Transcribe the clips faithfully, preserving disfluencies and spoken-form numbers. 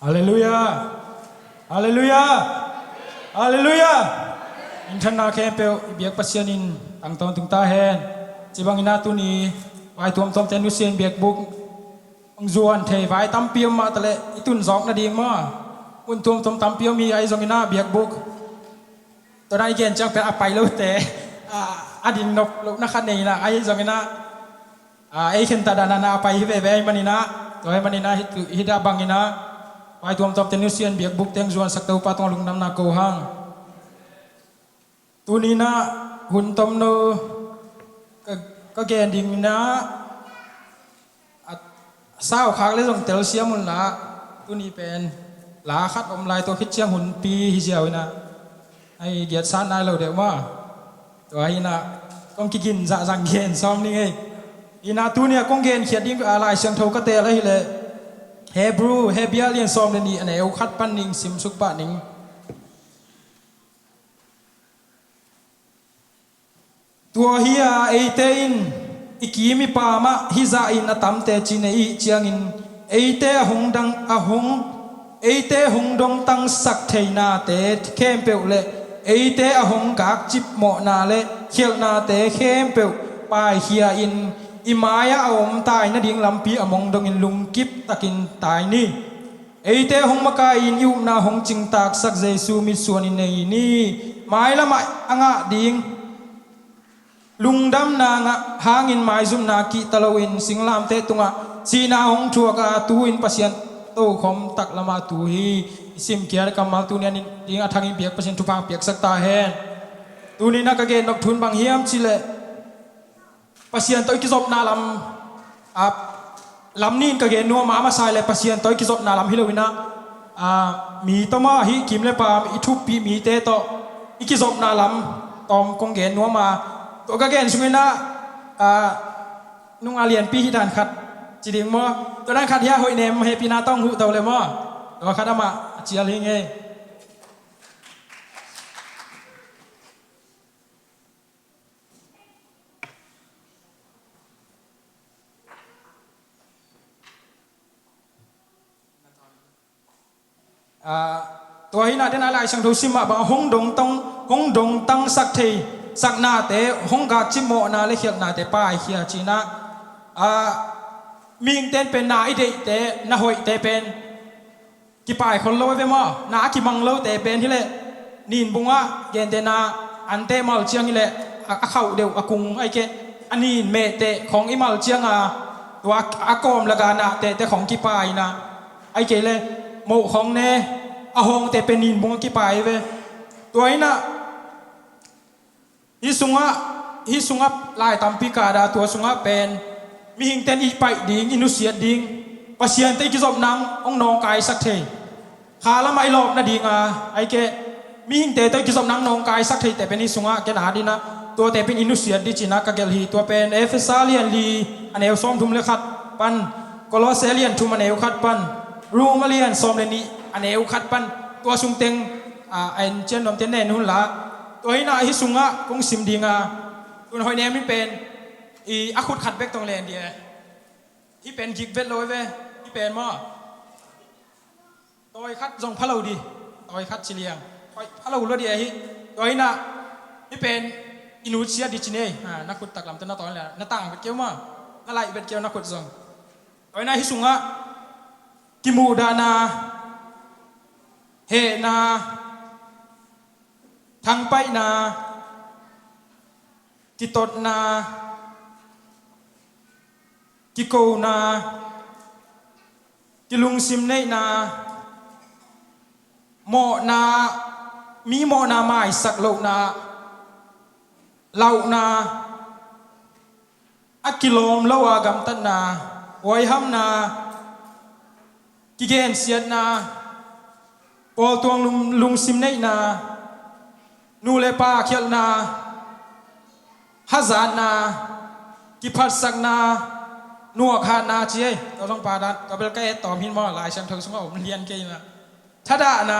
Halleluiah. Halleluiah. Halleluiah. Minthanna khempeuh i biak Pasian in tangtawn tung ta hen. Ci bangin ah tuni vai tuamtuamte nusia in biakbuk hong zuan thei vai tampi om mah taleh i tun zawk nading maw? Mun tuamtuam tampi om hi, ahi zongin ah biakbuk tua dan i gen ciang pen a pai lote a, a ding nop lohna khat nei in ah, ahi zongin ah, a, ei khentat dan a na a pai hi veve ahih manin ah, tua ahih manin ah hih tu, hih dah bangin ah vai tuamtuamte nusia in biakbukte hong zuansak Topa tungah lungdamna ko hang. Tuni in ah hun tomno ka, ka gen ding in ah, a sau khak le zong telsiam un la, tuni pen la khat om lai, tua khit ciang hunpi hi ziau in ah, a i giatsa nai lo deuh maw? Tua hi in ah kong kigin zahzah gen sawm ning ei. Hi in ah tuni a kong genkhiat ding, a, Lai Siangtho ka teel ahih leh Hebrew, Hebrew lian sawm le nih, a neu khat pan ning, simsuk pah ning. Tua hi a, eite in i kim i paam ah hih zahin a tam teci nei i hih ciangin, eite a hong dang, a hong, eite hong dongtangsak thei nate khempeuh le eite a hong gakcip mawhna le khialhnate khempeuh paikhia in, i mai-ah a om tai nading lampi a mong dongin lungkip takin tai ni. Eite hong makai-in i upna hong cingtaaksak Jesu mitsuan i nei ni. Mailamah a ngah ding lungdamna ngah hangin maizumna kihta loin singlamteh tungah sihna hong thuak a, tu-in Pasian tokhom taklamah tu hi. I simkhiat kammal tuni a nin ding a thangin biak Pasian thupha piaksak ta hen. Tuni in ah ka gen nop thu in bang hiam cih leh, Pasian tawh i kizopna lam, a, lam nih in ka gen nuam a, a masa leh Pasian tawh i kizopna lam hi lo in ah, a, mi tawh mah, hih kim le paam i thuppih mite tawh i kizopna lam tawm kong gen nuam a, tua ka gen sungin ah, a, nung a lianpi hih dan khat ci ding maw? Tua dan khat hi a, hoih nem, hehpihna tawh hong huh to le maw? Tua khat amah a cial hi ing ei. A, tua hi in ah, den a Lai Siangtho sim mah bang, hong dongtang, hong dongtangsak thei saknate, hong gakcip mawhna le khialhnate paikhia ci in ah, a, mihingte in pen na i deihte, na hoihte pen kipai khol lo ve maw? Na a kimang lote pen hi leh, nin bungah gentehna, anteh mal ciang hi leh, a, a khauh deuh, a kung, ahih keh a nin mehteh khong i mal ciang a, tua a kawm lak a nahtehte khong kipai in ah, ahih kei leh moh khong ne, a hawngte pen nin bungah kipai ve. Tua hi in ah, hih sungah, hih sungah lai tampi ka da, tua sungah pen mihingte in i paih ding, i nusiat ding, Pasian tawh i kizopna hong nawngkaisak thei, kha lamah i lawp nading a, ahih keh mihingte tawh i kizopna hong nawngkaisak theite pen hih sungah ken a ding a, tuate pen i nusiat ding ci in ah ka gelh hi. Tua pen Efesa lian li, a neu sawmthum le khat pan, Kolose lian thum, a neu khat pan, Rom a lian sawm le nih, a neu khat pan, tua sung teng, a, a en cian nuamte nen un la. Tua hi in ah, hih sungah kong sim ding a, tun hoih nem in pen, i, a khut khat bek tong len dih e. Hih pen gik vet lo ve, hih pen maw? Tawi khat zong pha lo dih, tawi khat ci liang. Hoih pha lo lua dih e hih. Tua hi in ah, hih pen i nusiat ding ci ni ei. Ha, na khut taklamte na tawi le, na tang vet kei uh maw? Na laih vet kei uh na khut zong. Tua hi in ah, hih sungah kimuhdahna, hehna, thangpaihna, kitotna, kikona, kilungsim neihna, mawhna, mi mawhna maisak lohna, lauhna, a kilawm lo a gamtatna, huaihamna, kigensiatna, pawltuang lung, lungsim neihna, nu le pa khialhna, hazatna, kiphatsakna, nuakhatna ci ei. Tua zong pa dan, tua bel ka et tawm hi in maw, Lai Siangtho sungah om lian kei in ah. Thadahna,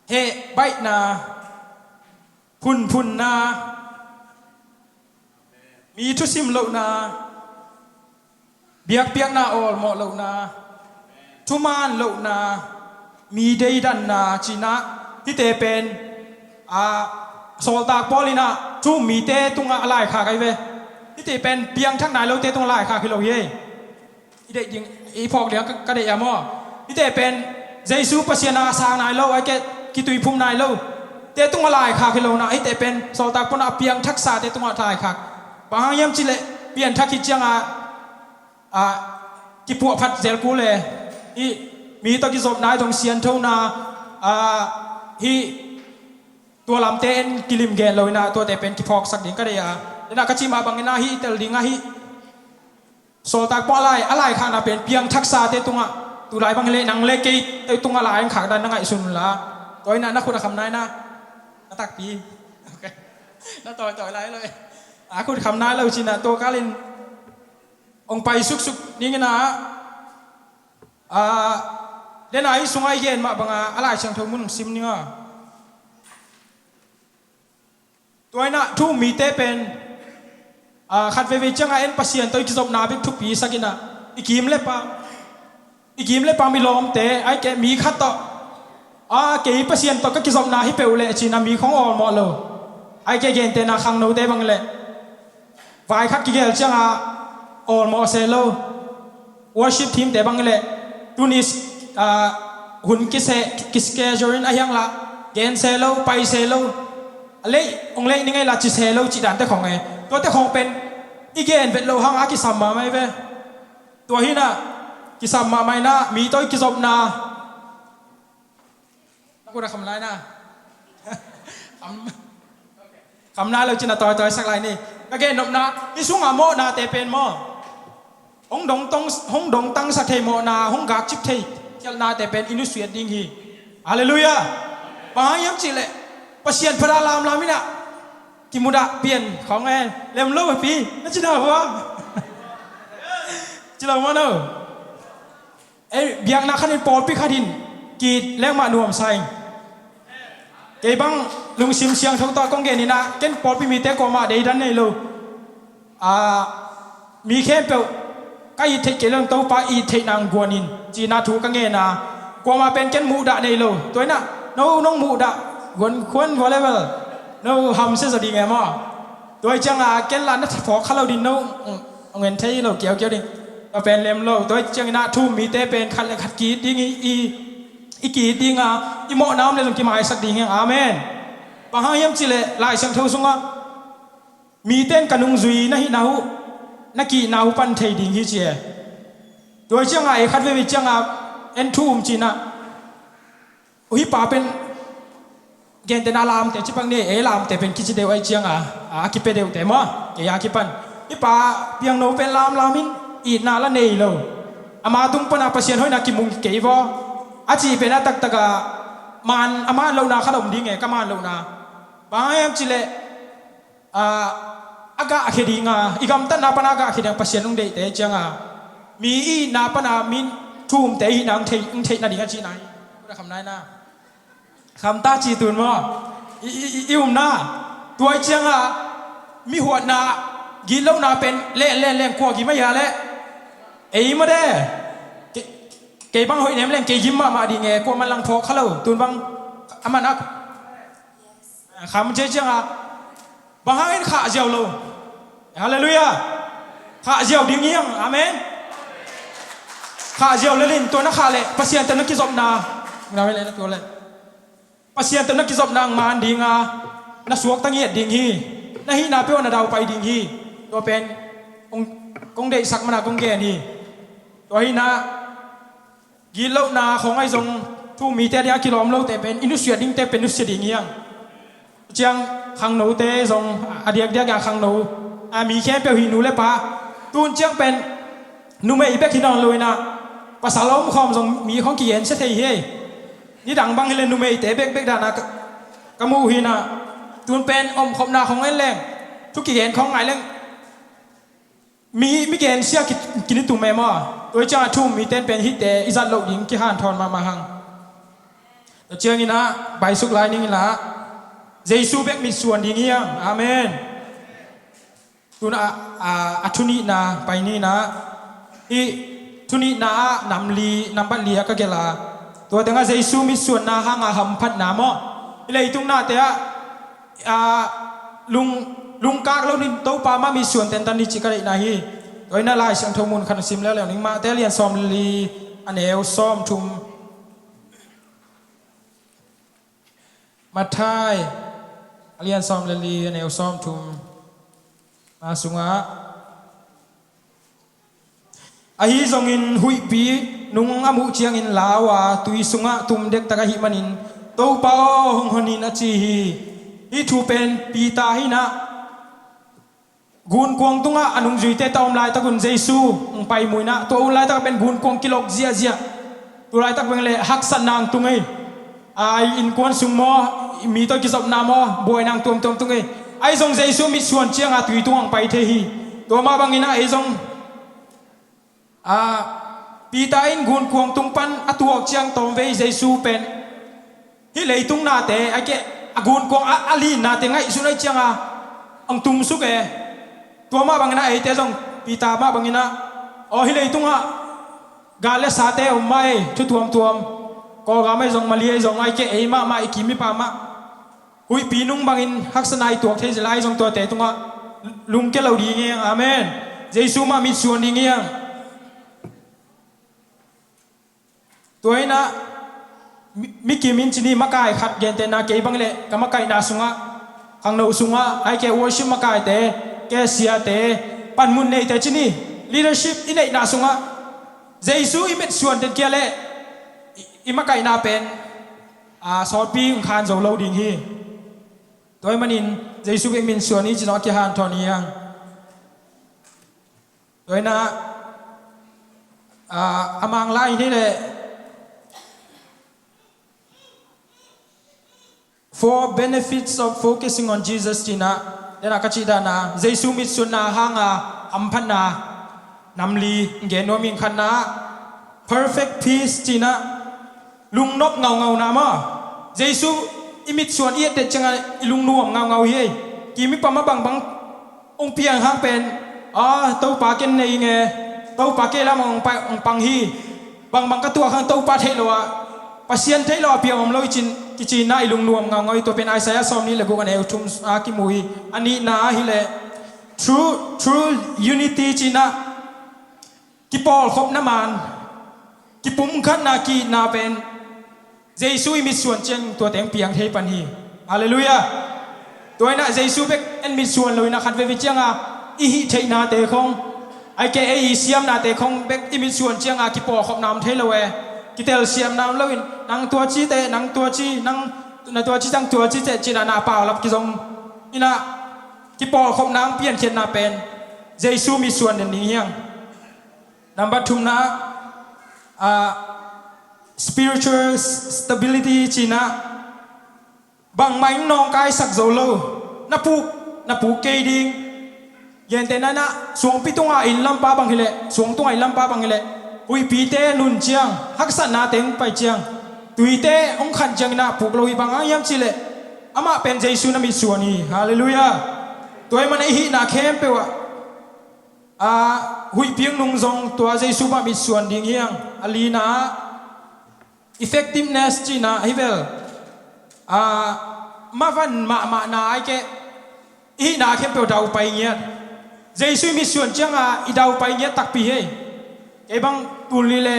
heh baihna, phunphunna, mi thusim lohna, biakpiakna awlmawh lohna, thuman lohna, mi deidanna cinah hihte pen, a, sawltak Paul inah thu-um mite tungah a laikhak ahi ve. Hihte pen piangthak nai lote tungah laikhak hi lo hi. I deih ding, i phawk ding ka, ka deih a maw? Hihte pen Jesu Pasian a sang nai lo, ai ke, kituiphum nai lo te tungah laikhak hi lo nah, hihte pen sawltak Paul inah a piangthaksate tungah laikhak. Bang hang hiam cihleh pianthak hi ciangah, a, kipuahphat zel kul e. Hih mi tawh kizopna, i dong sianthona, a, hih tua lamte en kilim gen lo inah tuate pen kiphawksak ding ka deih a. Inah ka cih mah bang inah hih i tel ding ah hih sawltak Paul a lai, a laikhakna pen piangthaksate tungah, tu lai bang hileh nang le kei tungah lai khakdan na ngaihsun unla. Tua inah na khut a kham nai na. Na takpi. Ok. Na tawitawi lai lo e. A khut kham nai lo cinah tua kalin hong pai suksuk ding inah, a, den a hih sungah i gen mah banga a Lai Siangtho mun hong sim ning a. Tua inah thu-um mite pen, a, khat veivei ciangah en Pasian tawh i kizopna bek thupi sak inah, i kim le pam, i kim le pam, i lawmte, ai ke, mi khat tawh, a, kei Pasian tawh ka kizopna hi peuh leh cinah mi khong awlmawh lo. Ai ke, gentehna khangnote bang leh vai khat kigel ciangah awlmawh se lo. Worship team te bang leh tuni, ah, hun kise, kischedule in a hiang lah gen se lo, pai se lo. A lei, hong lei ning ei lah ci se lo cih dante khong e. Tuate khong pen i gen vet loh hang a kisam mahmah hi ve. Tua hi nah, kisam mahmah hi nah, mi tawh i kizopna. Na khut a kham lai na. Kham, kham lai lo cinah tawitawi sak lai ni. Ka gen nopna, hih sungah mawhnate pen maw, hong dong tong, hong dong tangsak thei mawhna, hong gakcip thei khialhnate pen i nusiat ding hi. Halleluiah. Bang hang hiam cihleh Pasian phat a lamlam inah kimudah pian khong e. Lem lo a pi, na ci na hua. Ci lo maw no? Ei, biakna khat in, pawlpi khat in ki-it leng mah nuamsa ing. Kei bang lungsim siangtho tawh kong gen inah, ken pawlpi mite kuamah deidan nei lo. A, mi khempeuh ka it theih kei leng Topa it theih nang guan in, cihna thu ka ngen a, kuamah pen ken muhdah nei lo. Tua inah no nong muhdah guan khuan vua level no hamsia zaw ding e maw? Tua hi ciangah ken lah na phawk kha lo ding, no hong en thei lo kiaukiau ding. Tua pen lem lo. Tua hi ciangin ah thu-um mite pen khat le khat ki-it ding hi, i, i ki-it ding a, i mawhna om le zong kimaisak ding hi hang. Amen. Bang hang hiam cihleh Lai Siangtho sungah mite in ka nungzui na hihna uh, na ki-itna uh pan thei ding hi ci e. Tua hi ciangah ei khat veivei ciangah en thu-um cinah, hih pa pen gentehna lamte ci pak ni, ei lamte pen kici deuh ahih ciangah, a, a kipia deuhte maw, kei a kipan. Hih pa piangno pen lamlam in itna la nei lo. Ama tung pana Pasian hoihna kimu kei vaw a cih pen a taktakah man, a man lohna khat om ding e, ka man lohna. Bang hang hiam cihleh, a, a gahkhia dinga, i gamtatna pana a gahkhia dinga Pasian hong deihte cianga, mi i itna pana min thu-umte i itna hong theih, hong theih nading a cihna hi. Khamta ci tun maw? I, i, i, i umna. Tua hi cianga mi huatna, gitlohna pen len, len, len kua gim a hia leh? Ei mah de. Kei, kei bang hoih nem leng kei gim mahmah ding e, kua man lang phawk kha lo. Tun bang a man a kham cia cianga bang hangin khah ziau lo? Halleluiah. Khah ziau ding hiang. Amen. Khah ziau lelin tua na khah leh Pasian tawh na kizopna, na tua leh Pasian tawh na kizopna hong man dinga, na suakta ngiat ding hi. Na hihna peuh na daupai ding hi. Tua pen kong, kong deihsak mana kong gen hi. Tua hi na, gitlohna khawng ahi zong thu-um mite a ding a kilawm lote pen i nusia dingte pen nusia ding hiang. Ciang khangnote zong a diakdiak a khangno, a, mi khempeuh hi, nu le pa. Tun ciang pen numei bek hi nawn lo inah, pasal a omkhawm zong mi khawng kigensia thei hi. Nidang bang hileh numeite bekbek dana ka, ka muh hi inah. Tun pen omkhopna khawng en leng, thu kigen khawng ngai leng mi, mi gensia ki, kinitum e maw? Tua hi ciangah thu-um mite in pen hihte i zat loh ding kihanthawn mahmah hang. Tua ciangin ah baisuk lai ning inla, Jesu bek mitsuan ding hiang. Amen. Tun a, a, a thu nihna pai ni inah, hih Thunihna ah nam li, nambat li ah ka gelh a, tua tengah Jesu mitsuanna hanga hamphatna maw, i leitung nate ah, ah, lung, lungkak lo nin Topa mah mitsuan tentan ni ci ka deihna hi. Tua inah Lai Siangtho mun khat sim leuleu ning. Mate a lian sawm li, a neu sawm thum. Matthai a lian sawm le li, a neu sawm thum. Ma sungah, ahi zongin huihpi nung a muh ciangin lau a tui sungah tum dektak ahih manin, "Topa aw, hong hon in," a ci hi. Hih thu pen Peter hinah gunkuang tungah a nungzuite ta om laitakun Jesu hong paimuinah, tua hun laitak pen gunkuang kilok ziahziah. Tu laitak beng le haksatna hong tung ei. A, i innkuan sung maw, i mi tawh kizopna maw, buaina hong tuamtuam tung ei. Ahi zong Jesu mitsuan cianga tui tungah hong pai thei hi. Tua mah banginah ei zong, a, Peter in gunkuang tung pan a tuak ciang tawmvei Jesu pen hih leitung nate, a keh, a gunkuang a, a linnate ngaihsun ahi cianga hong tumsuk e. Tua mah banginah eite zong Peter mah banginah, aw, hih leitungah gal le sate om mah ei, thu tuamtuam, Kawlgam ahi zong, Mali ahi zong, a keh, ei mahmah, i kim i pa mah huihpi nung bangin haksatna i tuak thei zila, ahi zong tuate tungah lungke lo ding hiang. Amen. Jesu mah mitsuan ding hiang. Tua inah mi, mi kim in ci ni, makai khat gentehna, kei bang le ka makaihna sungah, khangno sungah, a keh, worship makaite, keh, siate, panmun neite ci ni, leadership i neihna sungah Jesu i mitsuan den kia le i, i makaihna pen, a, sawtpi hong khan zo lo ding hi. Tua ahih manin Jesu bek mitsuan hi ci-in a kihanthawn hiang. Tua inah, a, a Manglai in hi leh, "Four benefits of focusing on Jesus," ci-inah, denah ka cih dana, Jesu mitsuanna hanga hamphatna nam li gen nuam ing. Khatna, perfect peace ci-inah, lungnop ngaungauna maw. Jesu i mitsuan i etdet ciangah i lungnuam ngaungau hi ei. Kim i pa mah bangbang hong piang hang pen, a, Topa ken nei nge, Topa kei lam hong pa, hong pang hi. Bangbang ka tuak hang Topa theih lo ah, Pasian theih lo ah piang om lo hi ci-in, kici-inah i lungnuam ngaungau hi. Tua pen Isaiah sawmnih le guk, a neu thum a kimu hi. A nihna hi leh true, true unity ci-inah, kipawlkhopna man, kipumkhatna, ki-itna pen Jesu i mitsuan ciang tuate hong piang thei pan hi. Halleluiah. Tua inah Jesu bek en mitsuan lo inah khat veivei cianga i hih theihnate khong, a keh, ei i siamnate khong bek i mitsuan cianga kipawlkhopna om thei lo e. Kitelsiamna om loin nang tua ci teh, nang tua ci, nang na tua ci teh, nang tua ci teh ci-inah na paulap kizom inah kipawlkhopna hong piankhiatna pen Jesu mitsuan den ding hiang. Nambat thumna, ah, spiritual stability ci-inah, bangmah in nawngkaisak zo lo. Na puk, na puk kei ding. Gentehna inah suangpi tunga inn lampa bang hi leh, suang tunga inn lampa bang hi leh, huihpite nun ciang, haksatnate hong pai ciang, tuite hong khan cianginah puk lo hi. Bang hang hiam cih leh amah pen Jesu na mitsuan hi. Halleluiah. Tua ahih manin i hihna khempeuh ah, a, huihpi hong nung zong tua Jesu mah mitsuan ding hiang. A lina, effectiveness ci-inah hi vel. A, mavan mahmahna, a keh, i hihna khempeuh daupai ngiat. Jesu i mitsuan cianga i daupai ngiat takpi hi. Kei bang tul nih le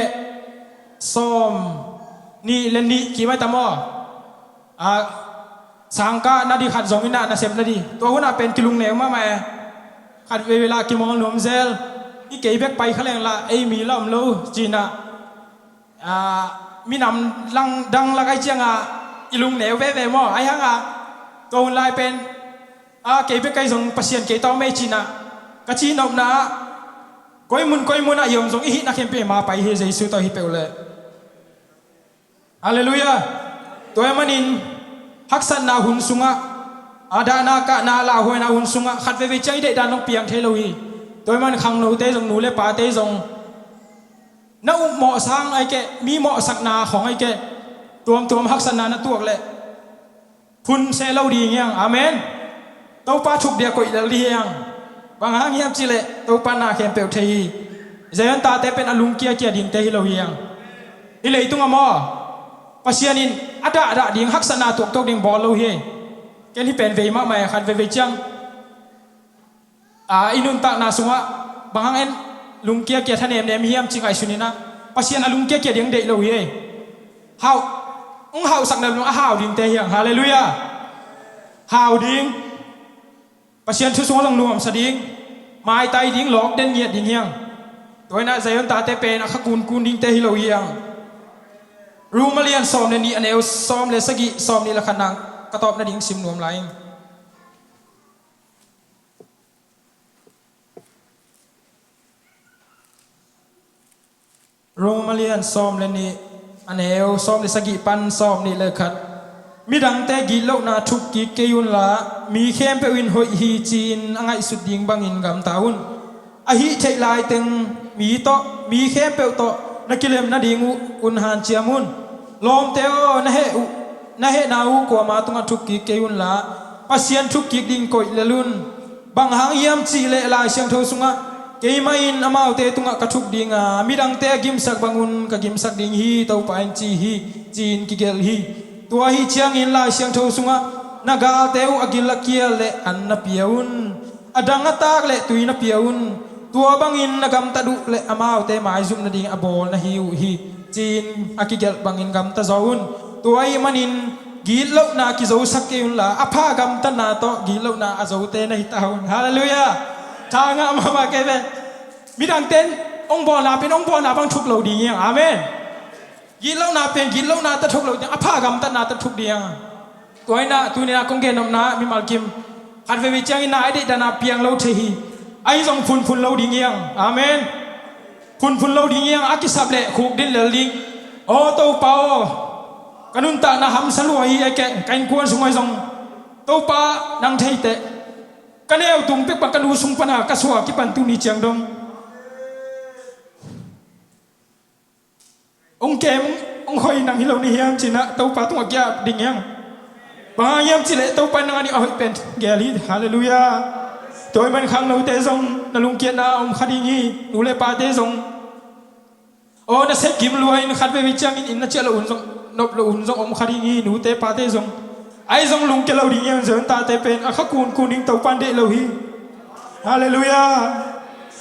sawmnih le nih kim a tam aw. A, sangkah na di khat zong inah nasep na di. Tua hunah pen kilungneu mahmah e. Khat veivei lah kimawl nuam zel. I kei bek pai kha leng lah ei mi lah om lo ci-inah, a, minam lang dang lak ahi cianga i lungneu veve maw. Ahi hanga tua hun lai pen, a, kei bek ahi zong Pasian kei tawh mei ci-inah ka cihnopna ah, koi mun koi munah i om zong i hihna khempeuh i ma pai hi, Jesu tawh hi peuh leh. Halleluiah. Tua ahih manin haksatna hun sungah, a, dahna kahna lauhuaina hun sungah khat veivei ciang i deihdan hong piang thei lo hi. Tua ahih manin khangnote zong, nu le pate zong, na upmawh sang a keh, mi mawhsakna khong a keh, tuamtuam haksatna na tuak leh phun seh lo ding hiang. Amen. Topa thuk dia koih lel ding hiang. Bang hang hiam cih leh Topa na khempeuh thei hi. Zion tate pen a lungkiakia dingte hi lo hi hang. Hih leitungah maw, Pasian in a dahdah ding, haksatna tuaktuak ding bawl lo hi. Ken hih pen vei mahmah e, khat veivei ciang, a, i nuntakna sungah bang hang en lungkiakia thanemnem hiam ci ngaihsun inah, Pasian a lungkiakia ding deih lo hi. Hau, hong hausak na lung a hau dingte hi hang. Halleluiah. Hau ding. Pasian thu sungah zong nuamsa ding, maitai ding, lawk den ngiat ding hi hang. Tua inah Zion tate pen a kha kunkun dingte hi lo hi hang. Rom a lian sawm le nih, a neu sawm le sagih, sawm nih le khat nang ka tawp nading sim nuam lai ing. Rom a lian sawm le nih, a neu sawm le sagih pan sawm nih le khat. Midangte gitlohna thuk kik kei unla, mi khempeuh in hoih hi ci-in a ngaihsut ding bangin gamta un. Ahih theih laiteng mi tawh, mi khempeuh tawh na kilem nading uh un hanciam un. Lawmte aw, na heh uh, na hehna uh kuama tungah thuk kik kei unla, Pasian thuk kik ding koih lel un. Bang hang hiam cihleh Lai Siangtho sungah, keimah in amaute tungah ka thuk dinga, midangte a gimsak bangun ka gimsak ding hi, Topa in ci hi, ci-in kigelh hi. Tua ahi ciangin Lai Siangtho sungah, na galte uh a gil a kial le an na pia un. A dang a tak le tui na pia un. Tua bangin na gamtat uh le amaute maizum nading a bawl na hi uh hi, ci-in a kigelh bangin gamta zaw un. Tua ahih manin gitlohna kizosak kei unla, a pha gamtatna tawh gitlohna a zote na hi ta un. Halleluiah. Tha ngah mahmah kei ve. Midangte in hong bawlna pen hong bawlna bang thuk lo ding hi hang. Amen. Gitlohna pen gitlohna ta thuk lo ding, a pha gamtatna ta thuk ding. Tua inah tuni-in ah kong gennopna mimal kim, khat veivei ciangin na a deihdan a piang lo thei hi. Ahi zong phunphun lo ding hi hang. Amen. Phunphun lo ding hi hang, a kisap leh khukdin lel ding. Aw Topa aw, ka nuntakna hamsa lua hi, a keh ka innkuan sung ahi zong, Topa nang theiteh, ka neu tung pek pan ka nu sung pana ka suah kipan tuni ciang dong hong kem, hong khoi nang hi lo ni hiam ci-in ah Topa tungah kiap ding hi hang. Bang hang hiam cih leh Topa in nang a ding a hoih pen gel hi. Halleluiah. Tua ahih man khangnote zong na lungkiatna a om kha ding hi. Nu le pate zong, aw, na sep kim lua in khat veivei ciangin inn na ciah loh hun zong, nop loh hun zong om kha ding hi. Nute pate zong, ahi zong lungkia lo ding hi hang. Zion tate pen a kha kunkun ding, Topa in deih lo hi. Halleluiah.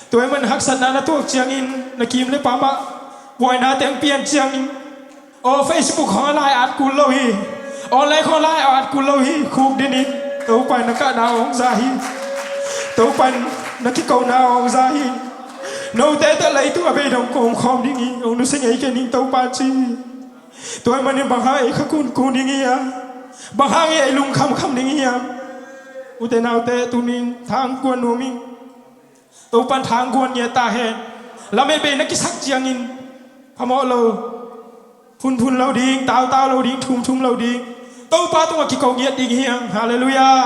Tua ahih man haksatna na tuak ciangin na kim le pam ah buaina teng pian ciangin, aw, Facebook khawng ah lai at kul lo hi. Online khawng ah lai at kul lo hi. Khukdin in, Topa in na kahna aw hong za hi. Topa in na kikona aw hong za hi. Note tawh leitung a beidong kong khawm ding hi. Hong nusia ngei ken ning, Topa ci hi. Tua ahih manin bang hang ei kha kunkun ding hiam? Bang hang ei lungkhamkham ding hiam? Ute naute, tuni-in thang kuan nuam ing. Topa in thang guan ngiat ta hen. Lamet bei na kisak ciangin phamawh lo, phunphun lo ding, tautau lo ding, thumthum lo ding. Topa tungah kiko ngiat ding hi hang. Halleluiah.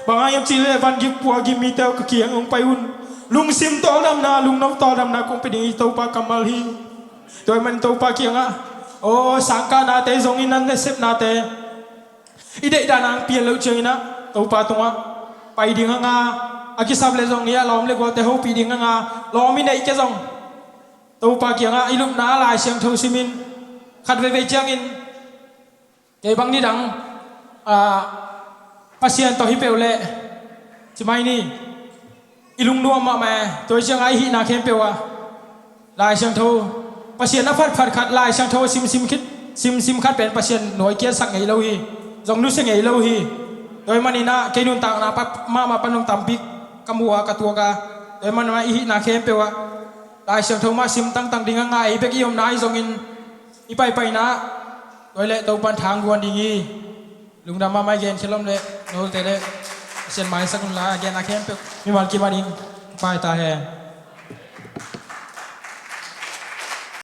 Bang hang hiam cih leh van gik pua gik mite aw, ka kiang hong pai un. Lungsim tawldamna, lungnop tawldamna kong pia ding hi. Topa kammal hi. Tua ahih man Topa kiangah, aw, sangkahnate zong in, an nasepnate i deihdan a hong pian loh ciangin ah Topa tungah pai ding hang a, a kisap leh zong i a lawm le gualte hopih ding hang a, lawm i neih kei zong Topa kiangah i lupna ah Lai Siangtho simin, khat veivei ciangin kei bang nidang, ah, Pasian tawh hi peuh leh ci mai ni. I lungnuam mahmah e. Tua hi ciangah i hihna khempeuh ah Lai Siangtho, Pasian a phatphat khat Lai Siangtho simsim khit, simsim khat pen Pasian nuaikiatsak ngei lo hi. Zong nusia ngei lo hi. Tua ahih manin ah kei nuntakna pan, mahmah pan zong tampi ka mu a, ka tuak a. Tua ahih manin ah i hihna khempeuh ah Lai Siangtho mah sim tangtang ding hang a, ei bek i omna ahi zongin i paipaina ah tua hi leh Topa in thang guan ding hi. Lungdam mahmah. I gen khial om leh note le Pasian maisak un la, a genna khempeuh mimal kim a ding pai ta hen.